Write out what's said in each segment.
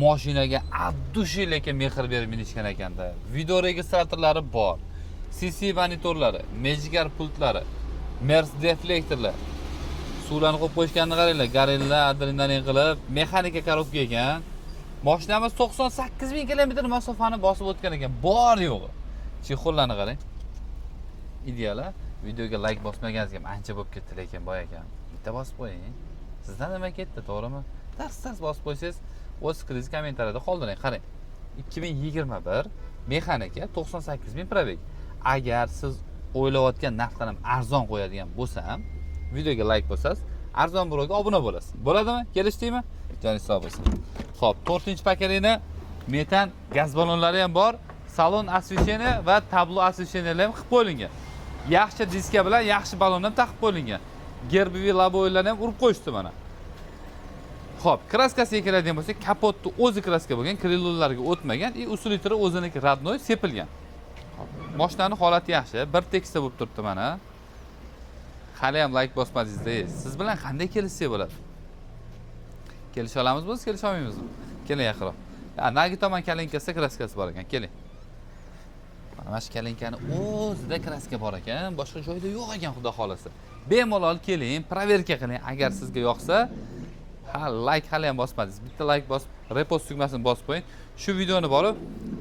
Moshinaga от души lekin mehr berib minishgan ekanda. Video registratorlari bor, CC monitorlari, Magicar pultlari, Mers deflektorlar, suvlarni qo'yib qo'yishganini qaranglar. Gorilla adrenalin qilib, mexanika коробка ekan. Moshinamiz 98 ming kilometr masofani bosib o'tgan ekan, bor yo'g'i. Чехол larni qarang, ideal. A videoga layk bosmaganingizga ham ancha bo'lib ketdi, lekin boy akam, bitta bosib qo'ying. Sizdan nima ketdi, to'g'rimi? Tars tars bosib qo'ysangiz, o'z fikringizni kommentariyada qoldiring. Qarang, 2021, mexanika, 98 ming пробег. Agar siz o'ylayotgan narxdan ham arzon qo'yadigan bo'lsam, videoga layk bosasiz, arzon birovga obuna bo'lasiz. Bo'ladimi? Kelishdikmi? Joningiz sog' bo'lsin. Ho'p, to'rtinchi поколение metan, gaz ballonlari ham bor, salon освещение va tablo освещение lar ham qilib qo'yilgan. Yaxshi diska bilan yaxshi ballon ham taqib qo'yilgan. Гербовый, лобовой larni ham urib qo'yishdi mana. Xo'p, краска siga keladigan bo'lsak, kapotni o'zi краска bo'lgan, крыло larga o'tmagan и усилитель i o'ziniki родной sepilgan. Xo'p, mashinani holati yaxshi, bir tekisda bo'lib turibdi mana. Hali ham layk bosmadingiz-da. Siz bilan qanday kelishsak bo'ladi? Kelisha olamizmi, biz kelisha olmaymizmi? Keling yaqinroq. Ha, narigi tomon калинка sida краска si bor ekan, keling. Mana shu калинка ni o'zida краска bor ekan, boshqa joyda yo'q ekan, xudo xohlasa. Bemalol keling, проверка qiling. Agar sizga yoqsa, ha, layk hali ham bosmadingiz. Bitta layk bosib, repost tugmasini bosib qo'ying. Shu videoni borib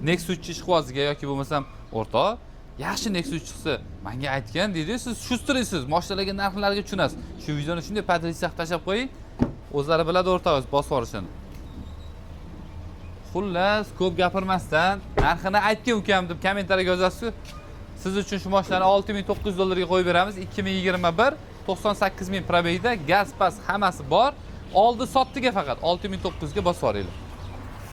Nexus 3 ishqiboziga yoki bo'lmasam "O'rtoq, yaxshi Nexus chiqsa, menga aytgan" deydi. Siz шустрый siz, mashinalarga narxlarga tushunasiz. Shu videoni shunday поделиться qilib tashlab qo'ying. O'zlari biladi o'rtog'ingiz bosib yuborishini. Xullas, ko'p gapirmasdan, "Narxini aytgin, ukam" deb kommentariyaga yozasiz. Siz uchun shu mashinani 6900 dollarga qo'yib beramiz. 2021, 98 ming пробег da, gaz pas hammasi bor. Oldi sotdiga faqat 6900 ga bosib yuboringlar.